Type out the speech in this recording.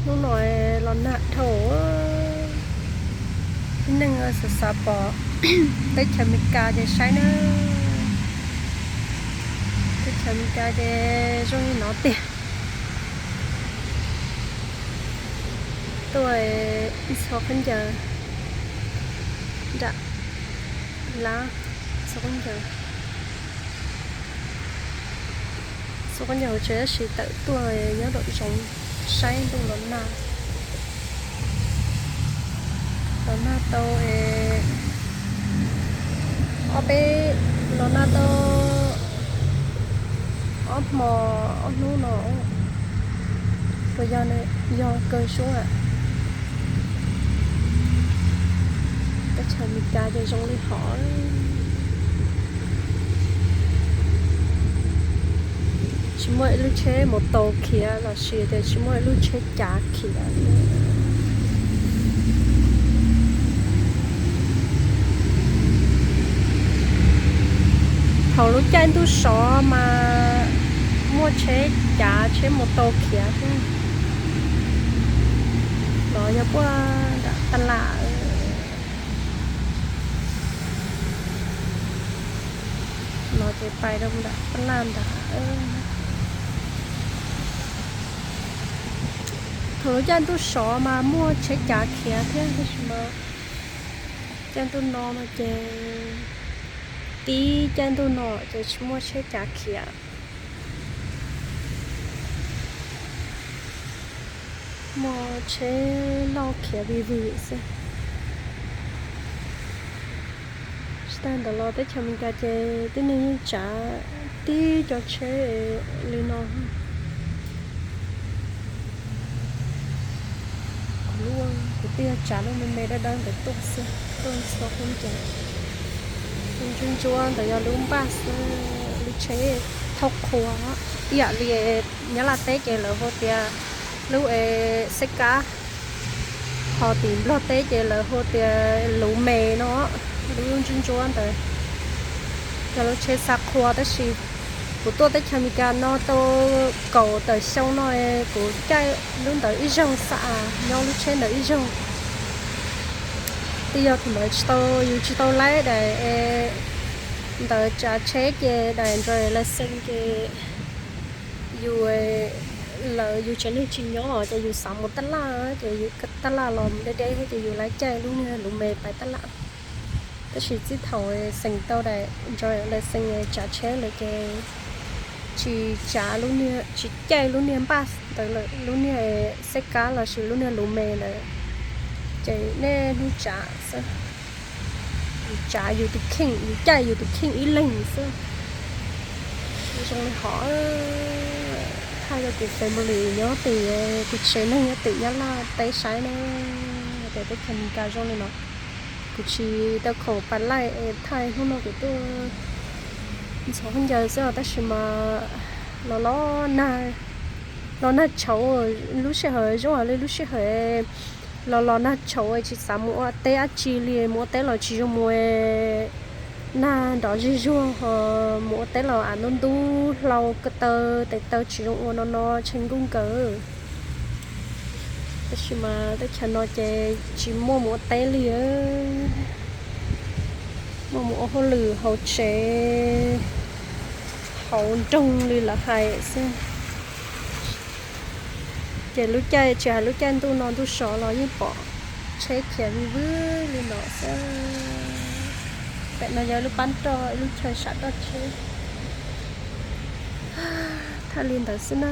Hnub no los nag dhau, tib neeg xav xav pom teb chaws Amelikas ces saib na, teb chaws Amelikas ces zoo li no tiag. Tuaj ib txhia khaub ncaws nram lab, txhia khaub ncaws, txhia khaub ncaws hauv tsev tab sis tawm tuaj nyob nraum zoov saib ntuj los nag. Los nag tau es ob peb, los nag tau ob hmo ob hnub no, puas yog, yog kawg sub a. Teb chaws Amelikas ces zoo li hov, tsis muaj ib lub tsheb mus tau khiav los sis tias tsis muaj ib lub tsheb cav khiav. Thaum lub caij ntuj sov mas muaj tsheb cav tsheb mus tau khiav thiab, los yog puag nram taj laj no ces pais rau nram taj laj nrad. Thaum lub caij ntuj sov mas muaj tsheb cav khiav thiab, tab sis mas caij ntuj no no ces, tib caij ntuj no ces tsis muaj tsheb cav khiav, muaj tsheb loj khiav vij vwm xwb. Tsis tas ntawd los teb chaws Amelikas ces tib neeg yeej tsav tib co tsheb li no. Kuv lub, kuv thiaj tsav lub me me dawb dawb ntawd tuaj xwb, tuaj txhua khaub ncaws. Lub ntsuab ntsuab ntawd yog lub npaj xwb, lub tsheb thauj qhua, ib yam li Nyab Laj teb ces lawv hu tias lub es xeb kab, ho tim Nplog teb ces lawv hu tias luv mes no, lub ntsuab ntsuab ntawd yog lub tsheb xa qhua tab sis kuv tuaj teb chaws Amelikas no tau kaum tawm xyoo no, kuv caij lub ntawd ib zaug xwb, nyob lub tsheb ntawd ib zaug. Twb yog thaum ntawd tsis tau, yus tsis tau laib daim ntawd tsav tsheb ces daim driver license ces yus, lawv yus tsev neeg tsis nyob ces yus xav mus taj laj ces yus taj laj los deb deb ces yus laib caij lub niag luv mes pais taj laj. Tab sis txij thaum xeem tau daim driver license tsav tsheb lawm ces tsis tsav lub niag, tsis caij lub niag npaj ntawd lawm, lub niag xeb kab los sis lub niag luv mes ntawd ces niaj hnub tsav xwb. Yus tsav yus tus kheej, yus caij yus tus kheej ib leeg xwb. Zoo li hov, thaij rau kuv family nyob tim, kuv tsev neeg nyob tim Nyab Laj teb saib na, tias teb chaws Amelikas zoo li no. Kuv tsis tau khoom pais laij es thaij hnub no kuv tuaj ntxhov khaub ncaws xwb os, tab sis mas los los nag, los nag tshauv, lub sij hawm zoo li lub sij hawm los los nag tshauv tsis xav mus ua teb dab tsi li, mus ua teb los tsis zoo mus, nag nrov zig zuag, mus ua teb los av ntub ntub, hlau ko taw tes taw tsis zoo ua no no tshee nkuj nkaws. Tab sis mas teb chaws no ces tsis muaj mus ua teb li, muaj mus ua hauj lwm hauv tsev hauv nroog li lawv hais xwb. Ces lub caij, tsis hais lub caij ntuj no ntuj sov los yeej pom tsheb khiav vij vwb li no xwb. Pem no yog lub pab roj, ib lub chaw sam roj tsheb. Thaij li ntawd xwb na.